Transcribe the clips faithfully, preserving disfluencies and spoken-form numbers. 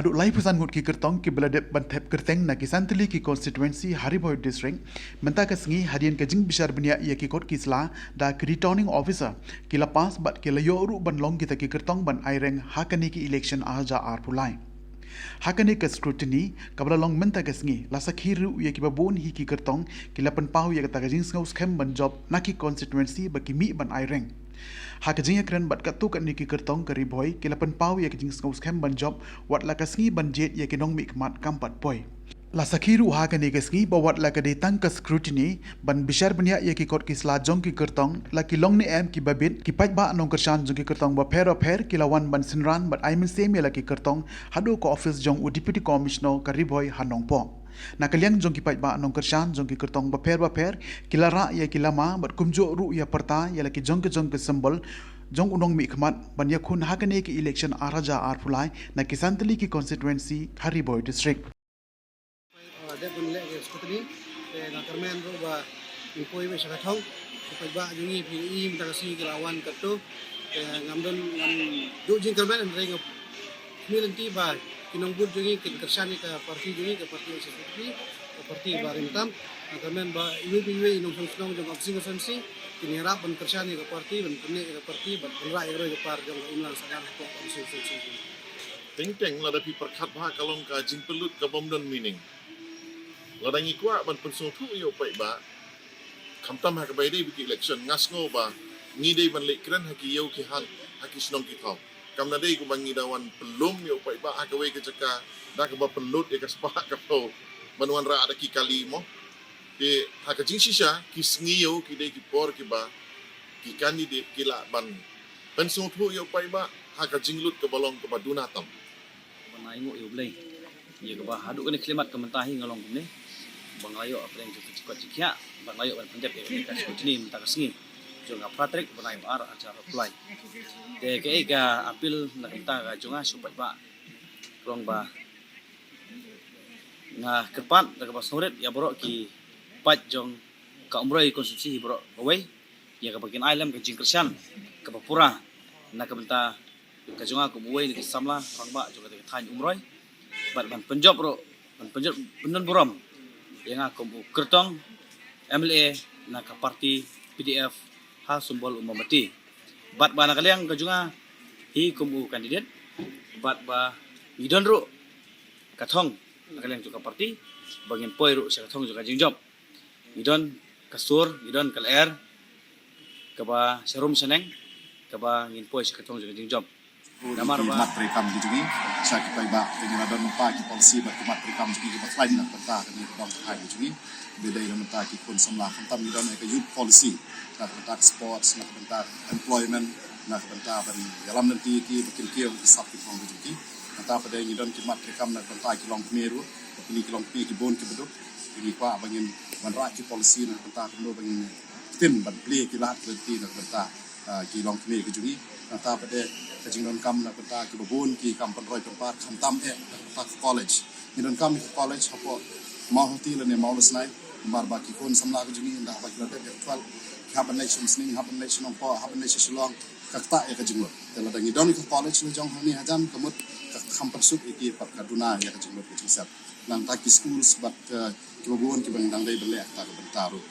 Haduh laiphew san ngut ki kyrtong kiba la dep ban thep kyrteng na ki san tylli ki constituency ha Ri Bhoi District mynta ka sngi, hadien ka jingbishar bniah ïa ki kot ki sla da ki Returning Officer, ki la pass bad ki la ïoh ruh ban long kita ki kyrtong ban aireng ha kane ka election ar hajar arphew lai. Ha kane ka scrutiny kaba la long mynta ka sngi, la sakhi ruh ïa kiba bun hi ki kyrtong ki la pynpaw ïa kata ka jingsngew skhem ban jop na ki constituency ba ki mih ban aireng. Ha ka jingïakren bad katto katne ki kyrtong ka Ri Bhoi, ki la pynpaw ïa ka jingsngew skhem ban jop wat la ka sngi ban jied ïa ki nongmihkhmat kam pat poi. La sakhi ruh ha kane ka sngi ba wat la ka dei tang ka scrutiny ban bishar bniah ïa ki kot ki sla jong ki kyrtong, la ki long ne em kiba bit, ki paidbah nongkyrshan jong ki kyrtong bapher bapher ki la wan ban synran bad ai mynsiem ïa la ki kyrtong haduh ka office jong u Deputy Commissioner ka Ri Bhoi ha Nongpoh. Na ka liang jong ki paidbah nongkyrshan jong ki kyrtong bapher bapher ki la rah ïa ki lama bad kumjuh ruh ïa pyrta ïa la ki jong ki jong ki symbol jong u nongmihkhmat ban ïakhun ha kane ka election ar hajar arphew lai na ki san tylli ki constituency ha Ri Bhoi District. Dep ban leh ka scrutiny, te nga kyrmen ruh ba ngi poi wei sha ka thong. Ki paidbah jong ngi phi i mynta ka sngi ki la wan katto. Te ngam don, ngam duh jingkyrmen, hynrei nga khmih lynti ba ki nongbud jong ngi kin kyrshan ïa ka party jong ngi, ka party H S P D P, ka party ba rim tam. Nga kyrmen ba iwei pa iwei i nongshong shnong jong ka Upper Siang constituency kin ïarap ban kyrshan ïa ka party, ban pynneh ïa ka party, ban pynrah ïa ka roi ka par jong ka imlang sahlang hapoh ka Upper Siang constituency. Teng teng lada phi pyrkhat bha ka long ka jingpynlut kabym don meaning. Lada ngi kwah ban pynsngewthuh ïa u paidbah, khamtam ha kaba ïadei bad ki election, nga sngew ba ngi dei ban leit kren ha ki ïew ki hat, ha ki shnong ki thaw. Kam da dei kumba ngi da wan pynlum ïa u paidbah ha kawei ka jaka da kaba pynlut ïa ka spah ka phew ban wanrah da ki kali mo. Te ha ka jingshisha ki sngi ïew ki dei ki por kiba ki candidate ki lah ban pynsngewthuh ïa u paidbah ha ka jinglut kaba long kaba duna tam. Ban ainguh ïa U Blei ïa kaba haduh kane ka khyllipmat ka mynta hi nga long kumne, ba nga la ïoh hapdeng jong ka jingkoit jingkhiah, ba nga la ïoh ban pyndep ïa kane ka scrutiny mynta ka sngi jong ka phra tarik bnai ba ar hajar arphew lai. Te kaei ka appeal na ka bynta ka jong nga sha u paidbah, ka long ba nga kyrpad da kaba sngewrit ïa baroh ki paid jong ka Umroi constituency hi baroh kawei ïa kaba kin ai lem ka jingkyrshan kaba pura na ka bynta ka jong nga kum uwei na ki samla rangbah jong kata ka thaiñ Umroi, bad ban pynjop ruh, ban pynjop pyndon burom ïa nga kum u kyrtong M L A na ka party P D F ha symbol u mombati. Bad ba na ka liang ka jong nga hi kum u candidate, bad ba ngi don ruh ka thong na ka liang jong ka party ba ngin poi ruh sha ka thong jong ka jingjop. Ngi don ka sur, ngi don ka lyer kaba sharum shaneng kaba ngin poi sha ka thong jong ka jingjop. Namar ba mat treikam ki jong ngi sha ki paidbah, te ngi la don mynta ki policy bad ki mat treikam jong ngi kiba khlaiñ na ka bynta kane ka dong ka thaiñ ka jong ngi. Ba dei na ka bynta ki khun samla, khamtam ngi don ïa ka youth policy na ka bynta ka sports, na ka bynta employment, na ka bynta ban ïalam lynti ïa ki ba kin kiew ki sap ki phong ki jong ki. Nangta pat de ngi don ki mat treikam na ka bynta ki longkmie ruh, ba kine ki longkmie ki bun kiba duk. Te ngi kwah ba ngin wanrah ki policy na ka bynta kumno ba ngin ktien ban plie ki lad ki lynti na ka bynta, ah, ki longkmie ki jong ngi. Nangta pat de ka jingdonkam na ka bynta kiba bun ki kam pynroi pynpar, khamtam eh na ka bynta ka college. Ngi donkam ïa ka college hapoh Mawhati lane Mawlasnai, namar ba ki khun samla ki jong ngi ynda ba ki la dep ïa ka twelve ki hap ban leit sha Umsning, hap ban leit sha Nongpoh, hap ban leit sha Shillong, ka ktah ïa ka jinglut. Te lada ngi don ïa ka college la jong hangne hajan, ka mut ka kham pynsuk ïa ki bad ka duna ïa ka jinglut ka jingsep. Nangta ki schools bad, eh, kiba bun kiba ngi dang dei ban leh ha kata ka bynta ruh.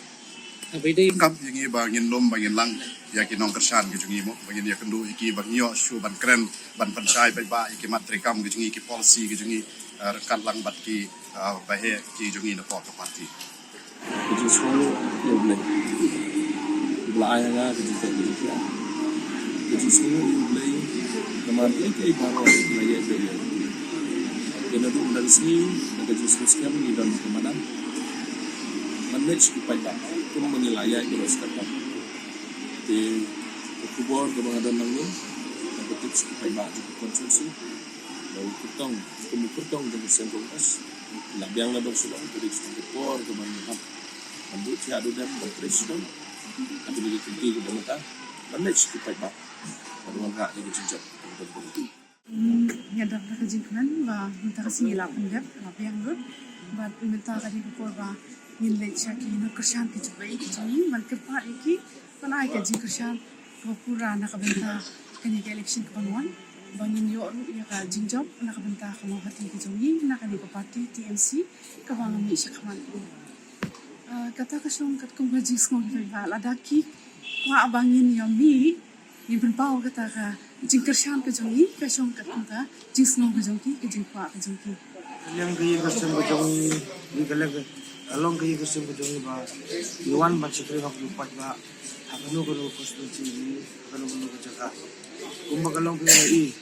Haba ïadei, kam ïa ngi ba ngin lum, ba ngin lang ïa ki nongkyrshan ki jong ngi mo, ba ngin ïakynduh ïa ki, ba ngin ïoh shuh ban kren, ban pynshai paidbah ïa ki mat treikam ki jong ngi, ki policy ki jong ngi, eh, ryngkat lang bad ki, eh, baheh ki jong ngi napoh ka party. Ka jingsngewnguh ïa U Blei uba la ai ha nga ka jingkoit jingkhiah. Ka jingsngewnguh ïa U Blei namar kiei kiei baroh ki la ïaid beit ïa ngi. Te naduh mynta ka sngi, na ka jingsngew skhem ngi don ka madan. Ban leit sha ki paidbah kumba ngi la ïaid baroh shi katta. Te ka khubor kaba nga don nangne, nga pyntip sha ki paidbah jong ka constituency ba u kyrtong, kum u kyrtong jong ka Central West, la biang na dong Shillong, te dei ka por kaba ngi hap ban buh thiah duh dem, ban trei shitom ha kine ki kynti kiba mynta, ban leit sha ki paidbah ban wanrah ïa ka jingjop. Nga don ka jingkmen ba mynta ka sngi la pyndep, la biang lut, bad mynta ka dei ka por ba ngin leit sha ki nongkyrshan ki jong ngi, ban kyrpad ïa ki ban ai ka jingkyrshan kaba pura na ka bynta kane ka election kaba wan. Ba ngin ïoh ruh ïa ka jingjop na ka bynta ka longkmie ka jong ngi na kane ka party T M C kaba nga mih shakhmat. Ah, kata ka shong katkum ka jingsngew hi ba lada ki kwah ba ngin ïa mih, ngin pynpaw kata ka jingkyrshan ka jong ngi, ka shong katkum ka jingsngew ka jong ki, ka jingkwah ka jong ki. Ka liang ka ïing ka sem ka jong ngi, ka liang ka, ka long ka ïing ka sem ka jong ngi ba ngi wan ban shakri hok ïa u paidbah ha kano kano ka constituency, ha kano kano ka jaka. Kumba ka long ka ïing,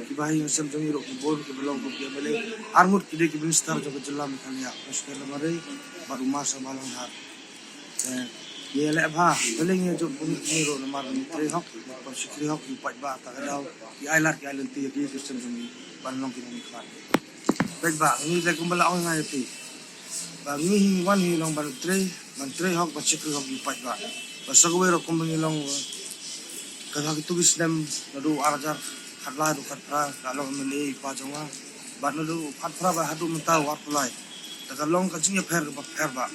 kiba ha ïing sem jong ngi ruh ki bun kiba long kum ki M L A, arngut ki dei ki minister jong ka jylla Meghalaya, Constable Lamare bad u Marshal Balang Dhar. Te ngi leh bha, te lei ngi jop bun ki ruh namar ngi trei hok, ngi pynshakri hok, ngi paidbah, ta ka daw ki ai lad ki ai lynti ïa ki ïing ki sem jong ngi ban long ki nongmihkhmat. Paidbah, ngi te kumba la ong nga ïa phi. Ba ngi hi wan hi long ban trei, ban trei hok, ban shakri hok ïa u paidbah. Ba sa kawei ruh kumba ngi long, eh, ka ha kitu ki snem naduh ar hajar khatlai haduh khatphra, ka long M L A i pa jong nga. Bad naduh khatphra bad haduh mynta u arphew lai. Te ka long ka jingïapher kaba pher bha.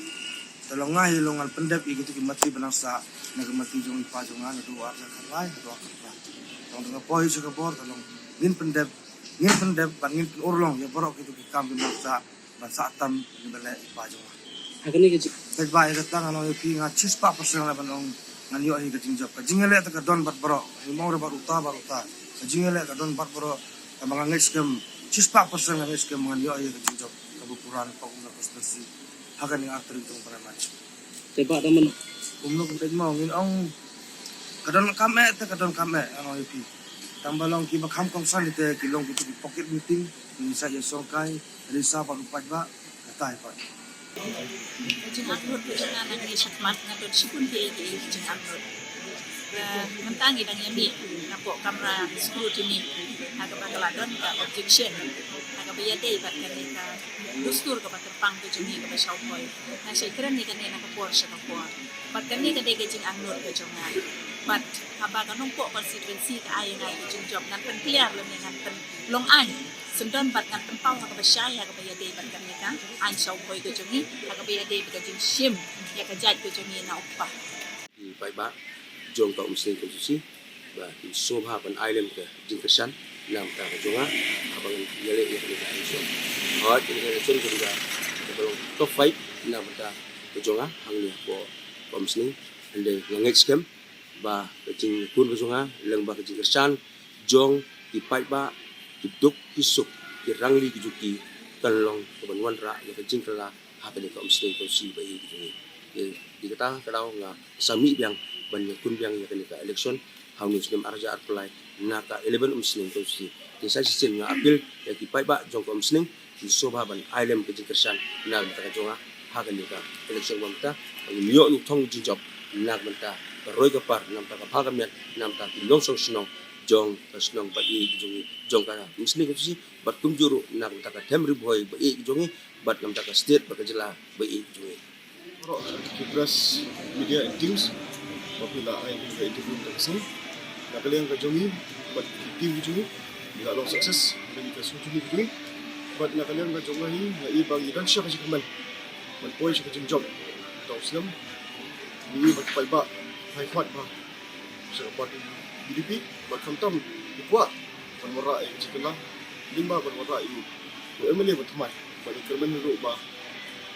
Te long nga hi long ngan pyndep ïa kitu ki mati ba nang sah na ka mati jong i pa jong nga naduh ar hajar khatlai haduh ar khatphra. Te long ka poi sha ka bor, te long ngin pyndep, ngin pyndep bad ngin pynurlong ïa baroh kitu ki kam ki nang sah ban sah tam ïa ba leh i pa jong nga. Ha kane ka jing- Paidbah, ïa kata ngan ong ïa phi, nga shispah percent leh ban ong ngan ïoh hi ka jingjop. Ka jingïaleh te ka don bad baroh. Ngi ong re bad uta bad uta. Ka jingïaleh ka don bad baroh. Kaba nga ngeit skhem shispah percent, nga ngeit skhem ngan ïoh hi ka jingjop kaba pura na pdeng ka constituency ha kane ar tarik jong u bnai March. Te ba da man. Kumno kum peit mo, ngin ong ka don kam eh te ka don kam eh, ngan ong ïa phi. Tang ba long kiba kham kongsan te ki long kitu ki pocket meeting, ngin sa ïa shongkai, risa bad u paidbah, kata hi pat. Ka jingangnud ka jong nga na ngi shakhmat nga don shibun ki, ki jingangnud. Eh, mynta ngi dang ïa mih napoh kamra scrutiny ha kaba ka la don ka objection ha kaba ïadei bad kane ka dustur kaba kyrpang ka jong ngi kaba shaw poi. Nga shait kren ïa kane na ka por sha ka por. Bad kane ka dei ka jingangnud ka jong nga. Bad haba ka Nongpoh constituency ka ai ïa nga ka jingjop ngan pynclear lane ngan pynlong aiñ. Syndon bad ngan pynpaw ha kaba shai ha kaba ïadei bad kane ka aiñ shaw poi ka jong ngi, ha kaba ïadei bad ka jingshim ïa ka jait ka jong ngi na u kpa. Ki paidbah jong ka Umsning constituency ba kin sngewbha ban ai lem ka jingkyrshan na bynta ka jong nga haba ngan ïaleh ïa kane ka election. Hooid, kane ka election ka dei kaba long tough fight na bynta ka jong nga hangne hapoh ka Umsning. Hynrei nga ngeit skhem ba ka jingkun ka jong nga lem bad ka jingkyrshan jong ki paidbah, ki duk ki suk, ki rangli ki juti, kan long kaban wanrah ïa ka jingkylla ha kane ka Umsning constituency ba ïeit ka jong ngi. Ïa, ïa kata ka daw nga sa mih biang ban ïakun biang ïa kane ka election ha une u snem ar hajar arphew lai na ka eleven Umsning constituency. Te sa shisien nga appeal ïa ki paidbah jong ka Umsning, kin sngewbha ban ai lem ka jingkyrshan na ka bynta ka jong nga ha kane ka election ba mynta, ba ngin ïoh ïa u thong jingjop na ka bynta ka roi ka par, na ka bynta ka bha ka miat, na ka bynta ki nongshong shnong jong ka shnong ba ïeit ka jong ngi, jong ka Umsning constituency, bad kumjuh ruh na ka bynta ka them Ri Bhoi ba ïeit ka jong ngi, bad na ka bynta ka state bad ka jylla ba ïeit ka jong ngi. Baroh ki press, media and teams ba phi la ai ka interview mynta ka sngi. Na ka liang ka jong ngi bad ki team ki jong ngi, ngi la long success da ka scrutiny ka jong ngi. Bad na ka liang ka jong nga hi, nga i ba ngi don sha ka jingkyrmen ban poi sha ka jingjop. Ka u snem ngi i ba ki paidbah high court ba sha ka party U D P, bad khamtam ki kwah ban wanrah ïa ka jingkylla, lyngba ban wanrah ïa u M L A ba thymmai, bad ngi kyrmen ruh ba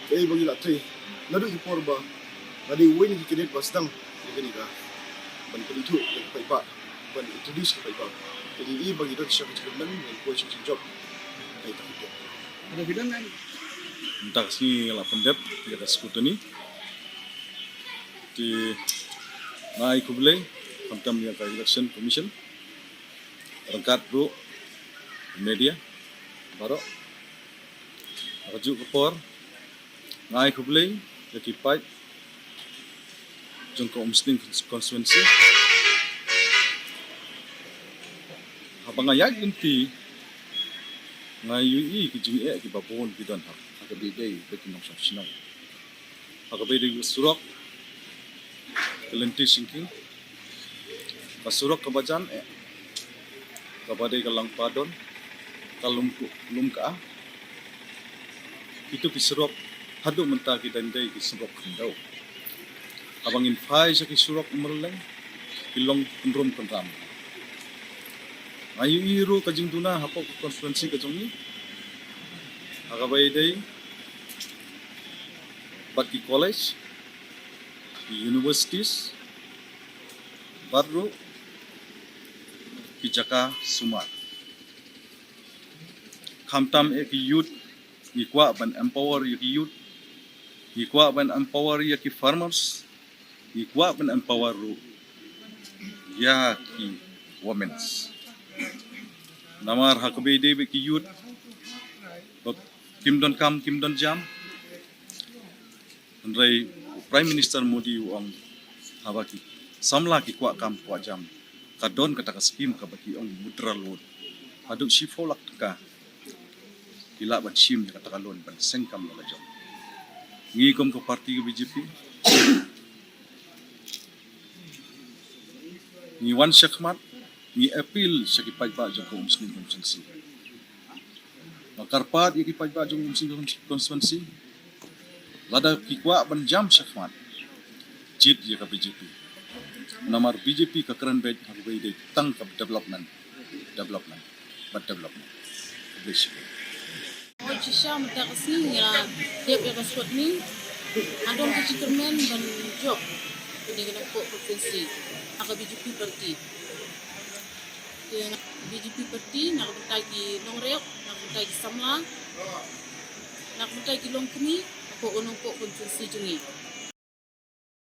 kaei ba ngi la trei naduh ki por ba nga dei uwei na ki candidate ba sdang ïa kane ka ban pynithuh ïa ki paidbah, ban introduce ki paidbah. Te ngi i ba ngi don sha ka jingkyrmen, ngi poi sha ka jingjop. Kaei kata. Mynta ka sngi nga la pyndep ïa ka scrutiny. Te nga ai khublei khamtam ïa ka Election Commission, ryngkat ruh media baroh. Ha kajuh ka por nga ai khublei ïa ki paid jong ka Umsning constituency. Haba nga ïaid lynti nga ïohi ki jingeh kiba bun ki don ha, ha kaba ïadei bad ki nongshong shnong. Ha kaba ïadei ka surok, ka lynti shingkieng, ka surok kaba jan eh, kaba dei ka Langpadon, ka Lum, Lumka. Kitu ki surok haduh mynta ki dang dei ki surok khyndew. Haba ngin phai sha ki surok marleng, ki long kynrum kynram. Nga ïohi ruh ka jingduna hapoh ka constituency ka jong ngi ha kaba ïadei bad ki college, ki universities, bad ruh ki jaka sumar. Khamtam ïa ki youth, ngi kwah ban empower ïa ki youth, ngi kwah ban empower ïa ki farmers, ngi kwah ban empower ruh ïa ki women's. Namar ha kaba ïadei bad ki youth, ba kim don kam, kim don jam. Hynrei u Prime Minister Modi u ong, haba ki samla ki kwah kam kwah jam, ka don kata ka skim kaba ki ong mudra loan, haduh shiphew lak tyngka ki lah ban shim ïa kata ka loan ban seng kam ïa la jong. Ngi kum ka party ka B J P, ngi wan shakhmat, ngi appeal sha ki paidbah jong ka Umsning constituency. Nga kyrpad ïa ki paidbah jong Umsning constituency, lada ki kwah ban jam shakhmat, jied ïa ka B J P. Namar B J P ka kren beit ha kaba ïadei tang ka development, development, bad development. Khublei shibun. Oi, shisha mynta ka sngi nga dep ïa ka squad ni. Nga don ka jingkyrmen ban jop kane ka Nongpoh constituency ha ka B J P party. Te B J P party na ka bynta ki nongrep, na ka bynta ki samla, na ka bynta ki longkmie hapoh ka Nongpoh constituency jong ngi.